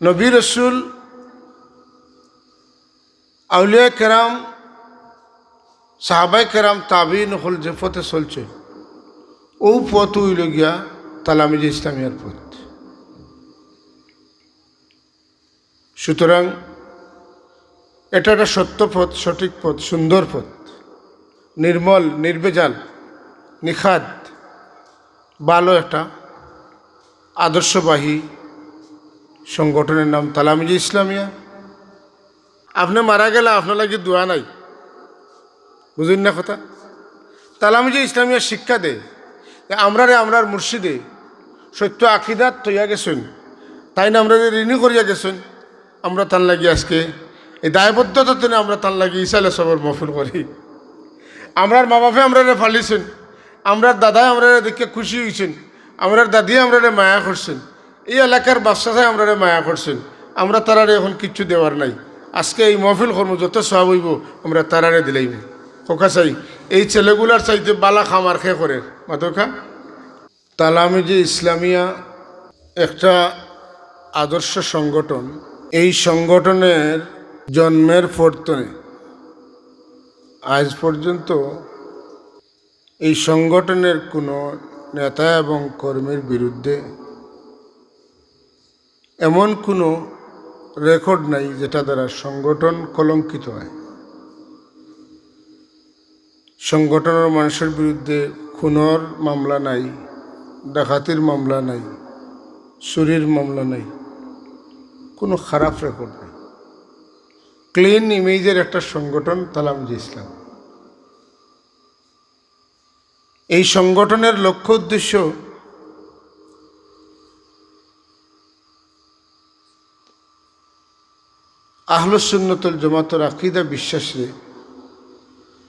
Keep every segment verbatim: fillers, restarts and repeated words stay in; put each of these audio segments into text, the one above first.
নবী রসুল, আউলিয়া কেরাম, সাহাবাই কেরাম, তাবিন অকল যে পথে চলছে, ও পথ অইল গিয়া তালামিজে ইসলামিয়ার পথ। সুতরাং এটা একটা সত্য পথ, সঠিক পথ, সুন্দর পথ, নির্মল, নির্ভেজাল, নিখাদ, ভালো একটা আদর্শবাহী সংগঠনের নাম তালামিজে ইসলামিয়া। আপনে মারা গেলে আপনার লাগি দোয়া নাই, বুঝইন না কথা? তালামিজে ইসলামিয়া শিক্ষা দেয় যে আমরারে আমরার মুর্শিদে সত্য আকিদাত থইয়া গেছইন, তাইন আমরারে ঋণী করিয়া গেছইন। আমরা তান লাগি আজকে এই দায়বদ্ধতা থনে আমরা তান লাগি ইসালে সবর মহফিল করি। আমরার মা বাপে আমরারে ফালিছইন, আমরার দাদায় আমরারে দেখিয়া খুশি অইছইন, আমরার দাদিয়ে আমরারে মায়া করছইন, এই এলাকার বাদশায় আমরারে মায়া করছইন। আমরা তারারে এখন কিচ্ছু দেওয়ার নাই। আজকে এই মহফিল করমু, যত সওয়াব অইবো আমরা তারারে দিলাইমু। খোকা চাই, এই ছেলেগুলার চাইতে বালা কাম আর কে করের? মাতউক্কা। তালামিজে ইসলামিয়া একটা আদর্শ সংগঠন। এই সংগঠনের জন্মের পর থনে আজ পর্যন্ত এই সংগঠনের কোনো নেতা এবং কর্মীর বিরুদ্ধে এমন কোনো রেকর্ড নাই যেটা দ্বারা সংগঠন কলঙ্কিত হয়। সংগঠনের মানুষের বিরুদ্ধে খুনর মামলা নাই, ডাকাতির মামলা নাই, চুরির মামলা নাই, কোনো খারাপ রেকর্ড নাই। ক্লিন ইমেজের একটা সংগঠন তালামিজে ইসলাম। এই সংগঠনের লক্ষ্য উদ্দেশ্য আহলুস সুন্নতুল জামাতর আকিদা বিশ্বাসরে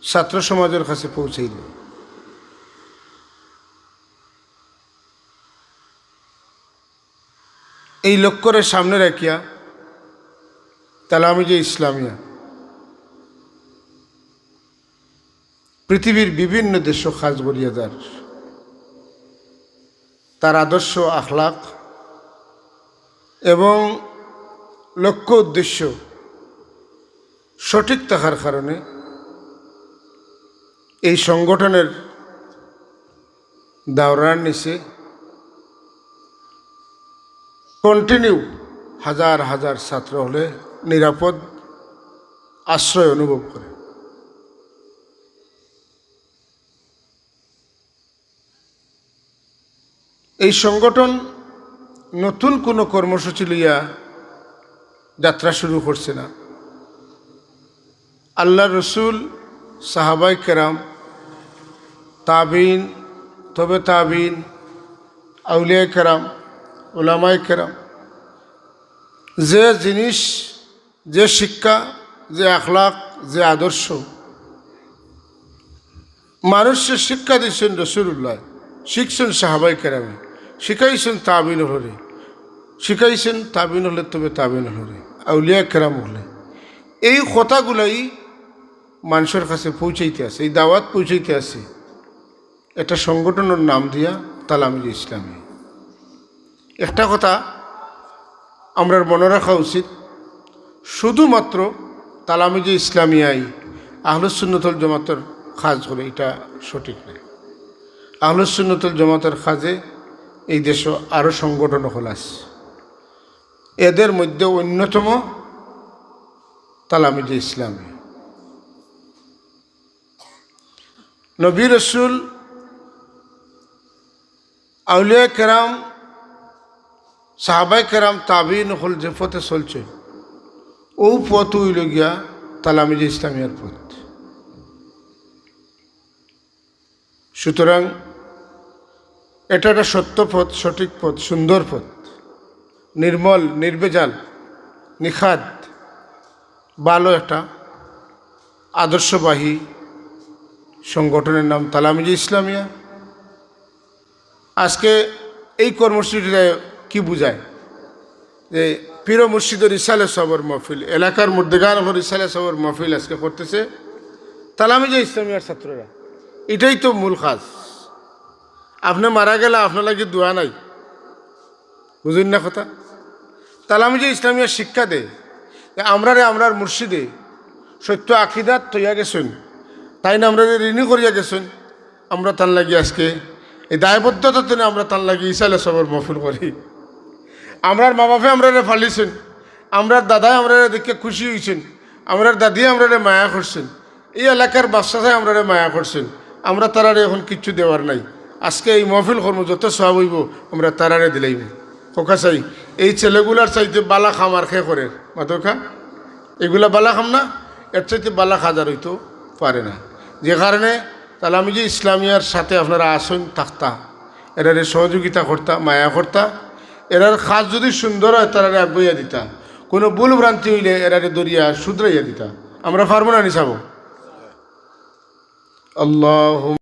ছাত্র সমাজের কাছে পৌঁছাই দেওয়া। এই লক্ষ্যরে সামনে রাখিয়া তালামিজে ইসলামিয়া পৃথিবীর বিভিন্ন দেশো কাজ করিয়া যার। তার আদর্শ, আখলাক এবং লক্ষ্য উদ্দেশ্য সঠিক থাকার কারণে এই সংগঠনের দাওরার নিচে কন্টিনিউ হাজার হাজার ছাত্র অকলে নিরাপদ আশ্রয় অনুভব করে। এই সংগঠন নতুন কোনো কর্মসূচি লইয়া যাত্রা শুরু করছে না। আল্লাহর রসুল, সাহাবায়ে কেরাম, তাবিন, তবে তাবিন, আউলিয়ায়ে কেরাম, উলামায়ে কেরাম যে জিনিস, যে শিক্ষা, যে আখলাক, যে আদর্শ মানুষরে শিক্ষা দিছইন রসুলুল্লায়, শিখছইন সাহাবায়ে কেরামে, শিখাইছইন তাবিন অকলরে, শিখাইছইন তাবিন অকলরে, তবে তাবিন অকলরে, আউলিয়ায়ে কেরাম অকলরে। এই কথাগুলাই মানুষর কাছে পৌঁছাইতে আছে, এই দাওয়াত পৌঁছাইতে আছে। একটা সংগঠনের নাম দিয়া তালামিজে ইসলামী। একটা কথা আমরার মনো রাখা উচিত, শুধুমাত্র তালামিজে ইসলামিয়াই আহলুস সুন্নতুল জামাতর কাজ করে, ইটা সঠিক নায়। আহলুস সুন্নতুল জামাতর কাজে এই দেশো আরও সংগঠন অকল আছে, এদের মধ্যে অন্যতম তালামিজে ইসলামী। নবী রসুল, আউলিয়া কেরাম, সাহাবায়ে কেরাম, তাবিন অকল যে পথে চলছে, ও পথ অইল গিয়া তালামিজে ইসলামিয়ার পথ। সুতরাং এটা একটা সত্য পথ, সঠিক পথ, সুন্দর পথ, নির্মল, নির্ভেজাল, নিখাদ, ভালো একটা আদর্শবাহী সংগঠনের নাম তালামিজে ইসলামিয়া। আজকে এই কর্মসূচিটা কি বুঝায়? যে পীর মুর্শিদর ইসালে সবর মহফিল, এলাকার মুর্দেগান অকলর ইসালে সবর মহফিল আজকে করতেছে তালামিজে ইসলামিয়ার ছাত্ররা। এটাই তো মূল কাজ। আপনে মারা গেলে আপনার লাগি দোয়া নাই, বুঝইন না কথা? তালামিজে ইসলামিয়া শিক্ষা দেয় যে আমরারে আমরার মুর্শিদে সত্য আকিদাত থইয়া গেছইন, তাইন আমরারে ঋণী করিয়া গেছইন। আমরা তান লাগি আজকে এই দায়বদ্ধতা থনে আমরা তান লাগি ইসালে সবর মহফিল করি। আমরার মা বাপে আমরারে ফালিছইন, আমরার দাদায় আমরারে দেখিয়া খুশি অইছইন, আমরার দাদিয়ে আমরারে মায়া করছইন, এই এলাকার বাদশায় আমরারে মায়া করছইন। আমরা তারারে এখন কিচ্ছু দেওয়ার নাই। আজকে এই মহফিল করমু, যত সওয়াব অইবো আমরা তারারে দিলাইমু। কউক্কা চাই, এই ছেলেগুলার চাইতে বালা কাম আর কে করের? মাতউক্কা, এগুলা বালা কাম না? এর চাইতে বালা কাজ আর অইতো পারে না। যে কারণে তালামিজে ইসলামিয়ার সাথে আপনারা আছইন, থাকতা, এরারে সহযোগিতা করতা, মায়া করতা, এরার কাজ যুদি সুন্দর অয় তারারে আগুয়াইয়া দিতা, কুনু ভুল ভ্রান্তি অইলে এরারে ধরিয়া শুধরাইয়া দিতা। আমরা পারমু না নি সাব? আল্লাহুম্মা